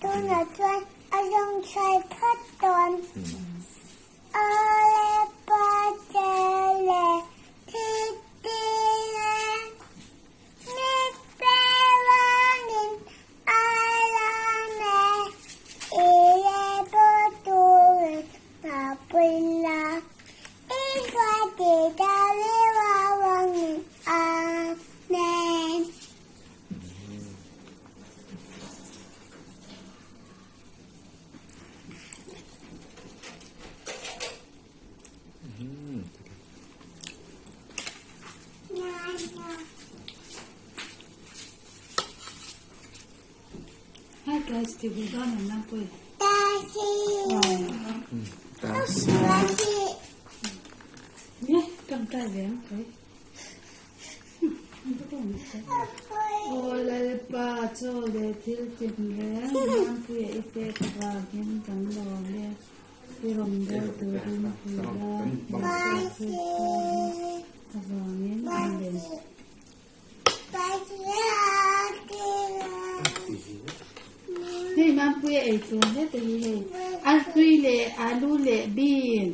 Tunah chuan a zawng chhuai phawt dawn. Awle pa che le thi ti le mi pe wangin a la me i le bo turin na pui la i hua ti da ri wa wangin Amen. Hi guys, ti bu dawn em nang pui? Tasi. Nge, tangtai ve ang pui. Aw Lalpa, chaw leh thil tinreng Hmanpuia i pek avangin kan lawm e. I rawn bel turin puila avangin amen. Hei Mampuia ei tur hete hi hei, artui leh alu leh bean.